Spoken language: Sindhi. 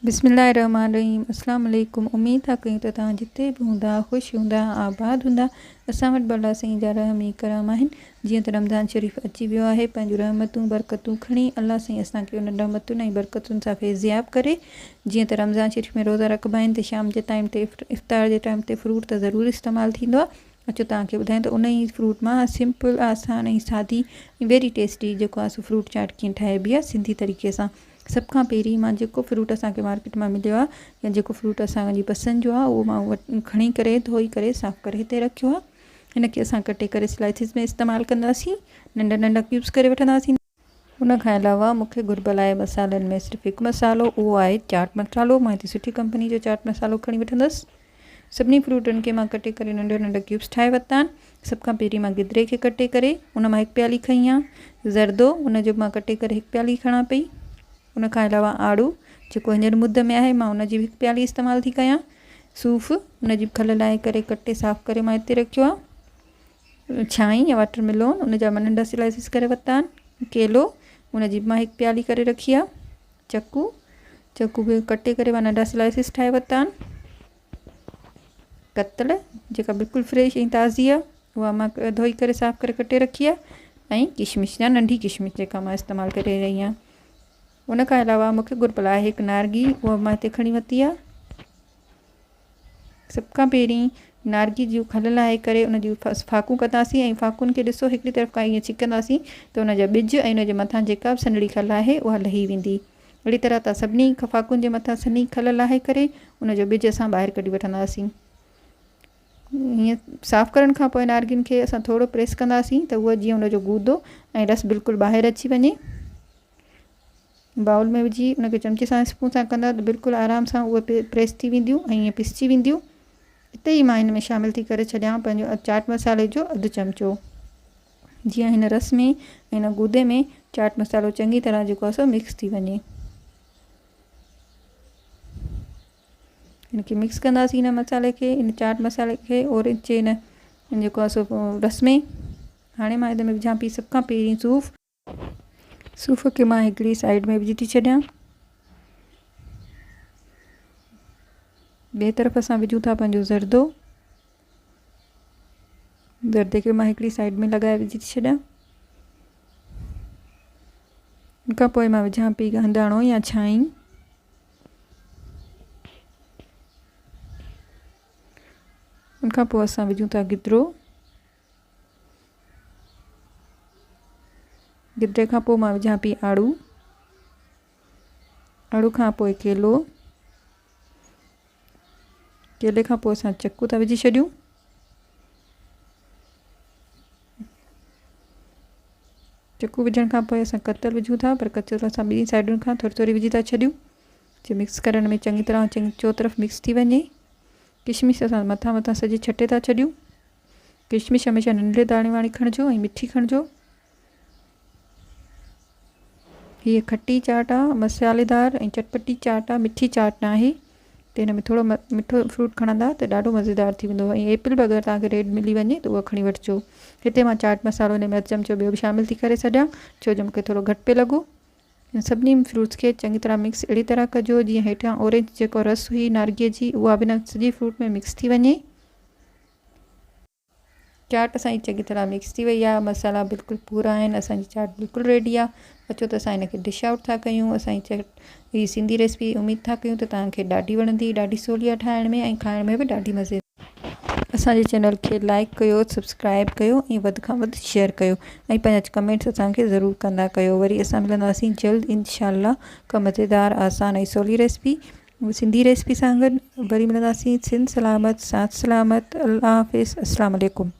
بسم الله الرحمٰن الرحيم اسلام عليڪم اميد ٿا ڪيون ته توهان جتي به هوندا خوش هوندا آباد هوندا اسان وٽ به الله سائين جا رحم ۽ ڪرم آهن جيئن ته رمضان شريف اچي ويو آهي پنهنجون رحمتون برڪتون کڻي الله سائين اسان کي انهن رحمتن ۽ برڪتن سان فيضياب ڪري جيئن ته رمضان شريف ۾ روزا رکبا آهن ته شام جي ٽائيم تي افطار جي ٽائيم تي فروٽ ته ضرور استعمال ٿيندو آهي اچو توهان کي ٻڌايان ته ان ئي فروٽ مان سمپل آسان ۽ سادي ۽ ويري ٽيسٽي جيڪو آهي سو فروٽ چاٽ ڪيئن ٺاهبي آهي سنڌي طريقي سان سڀ کان پهرين مان جيڪو فروٽ اسان کي مارڪيٽ مان مليو آهي يا جيڪو فروٽ اسان جي پسند جو آهي اهو مان کڻي ڪري ڌوئي ڪري صاف ڪري هتي رکيو آهي هن کي اسان ڪٽي ڪري سلائسز ۾ استعمال ڪنداسين ننڍا ننڍا ڪيوبس ڪري وٺنداسين ان کان علاوه مون کي گهربل آهي مصالحن ۾ صرف هڪ مصالحو اهو آهي چاٽ مصالحو مان هتي سٺي ڪمپني جو چاٽ مصالحو کڻي وٺندس سڀني فروٽن کي مان ڪٽي ڪري ننڍا ننڍا ڪيوبس ٺاهي ورتا آهن. سڀ کان پهرين مان گدري کي ڪٽي ڪري ان مان هڪ پيالي کنئي آهي. زردو ان جو به مان ڪٽي ڪري هڪ پيالي کڻان پئي. ان کان علاوه آڙو جيڪو هينئر مد ۾ آهي مان ان جي به هڪ پيالي استعمال ٿي ڪيان. صوف ان جي به کل لاهي ڪري ڪٽي صاف ڪري مان هتي رکيو آهي. ڇانئي يا واٽر ملون ان جا مان ننڍا سلائسز ڪري ورتا آهن. ڪيلو ان جي به مان هڪ پيالي ڪري رکي آهي. چڪو، چڪو به ڪٽي ڪري مان ننڍا سلائسز ٺاهي ورتا آهن. ڪتل جيڪا بلڪل فريش ۽ تازي آهي اها مان ڌوئي ڪري صاف ڪري ڪٽي رکي آهي ۽ ڪشمش يا ننڍي ڪشمش جيڪا مان استعمال ڪري رهي آهيان ان کان علاوه مونکي گهربل آهي هڪ نارگي اها مان هتي کڻي ورتي آهي سڀ کان پهرين نارگي جون کل لاهي ڪري ان جون ڦاڪون ڪنداسين ۽ ڦاڪن کي ڏسو هڪڙي طرف کان ائين ڇڪنداسين ته ان جا ٻج ۽ ان جي مٿان جيڪا به سنهڙي کل آهي اها لهي ويندي. اهڙي طرح تان سڀني ڦاڪن جي مٿان سنهي کل لاهي ڪري ان جو ٻج اسان ٻاهر ڪڍي وٺنداسين. ائين صاف ڪرڻ کان پوء نارگين کي اسان ٿورو پريس ڪنداسين ته اهو جيئن ان جو گودو ۽ رس بلڪل ٻاهر اچي وڃي. بائول ۾ وجهي ان کي چمچي سان اسپون سان ڪندا ته بلڪل آرام سان اهي پريس ٿي وينديون ۽ ائين پسجي وينديون اتي ئي مان هن ۾ شامل ٿي ڪري ڇڏيان پنهنجو چاٽ مصالحي جو اڌ چمچو جيئن هن رس ۾ ۽ هن گودي ۾ چاٽ مصالحو چڱي طرح جيڪو آهي سو مڪس ٿي وڃي هن کي مڪس ڪنداسين هن مصالحي کي هن چاٽ مصالحي کي اورينج جي هن جيڪو آهي سو رس ۾ هاڻي مان هن ۾ وجهان پئي سڀ کان پهرين صوف صوف کي مان هڪڙي سائيڊ ۾ وجهي ٿي ڇڏيان. ٻئي طرف اسان وجهون ٿا پنهنجو زردو. زردي کي مان هڪڙي سائيڊ ۾ لڳائي وجهي ٿي ڇڏيان. ان کان پوء مان وجهان پئي گهنداڻو يا ڇائين. ان کان پوء اسان وجهون ٿا گدرو. گدري کان پوء مان وجهان پئي آڙو، آڙو کان پوء ڪيلو، ڪيلي کان پوء اسان چڪو ٿا وجهي ڇڏيون. چڪو وجهڻ کان پوء اسان ڪتل وجهون ٿا پر ڪتل اسان ٻنهي سائيڊن کان ٿوري ٿوري وجهي ٿا ڇڏيون جي مڪس ڪرڻ ۾ چڱي طرح چڱي چوطرف مڪس ٿي وڃي. ڪشمش اسان مٿان مٿان سڄي ڇٽي ٿا ڇڏيون. ڪشمش هميشه ننڍڙي داڻي واري کڻجو ۽ مٺي کڻجو. هيء کٽي چاٽ آ، مصالحيدار ۽ چٽپٽي چاٽ آ، مٺي چاٽ ناهي ته هن ۾ ٿورو مٺو فروٽ کڻندا ته ڏاڍو مزيدار ٿي ويندو ۽ ايپل به اگر توهان کي ريڊ ملي وڃي ته اهو کڻي وٺجو. هتي مان چاٽ مصالحو هن ۾ اڌ چمچو ٻيو به شامل ٿي ڪري ڇڏيان ڇو جو مون کي ٿورو گهٽ پئي لڳو. سڀني فروٽس کي چڱي طرح مڪس اهڙي طرح ڪجو جيئن هيٺان اورينج جيڪو رس هئي نارگيء جي اها به هن سڄي فروٽ ۾ مڪس ٿي وڃي. چاٽ اسان جي چڱي طرح مڪس ٿي وئي آهي مصالحا بلڪل پورا آهن اسان جي چاٽ بلڪل ريڊي آهي اچو ته اسان هن کي ڊش آئوٽ ٿا ڪيون اسان جي چاٽ هي سنڌي ريسپي اميد ٿا ڪيون ته توهان کي ڏاڍي وڻندي ڏاڍي سولي آهي ٺاهڻ ۾ ۽ کائڻ ۾ به ڏاڍي مزي اسان جي چينل کي لائڪ ڪيو سبسڪرائب ڪيو ۽ وڌ کان وڌ شيئر ڪيو ۽ پنهنجا ڪمينٽس اسان کي ضرور ڪندا ڪيو وري اسان ملنداسين جلد انشاء الله ڪا مزيدار آسان ۽ سولي ريسپي سنڌي ريسپي سان گڏ وري ملنداسين سنڌ سلامت ساٿ سلامت الله حافظ السلام عليڪم.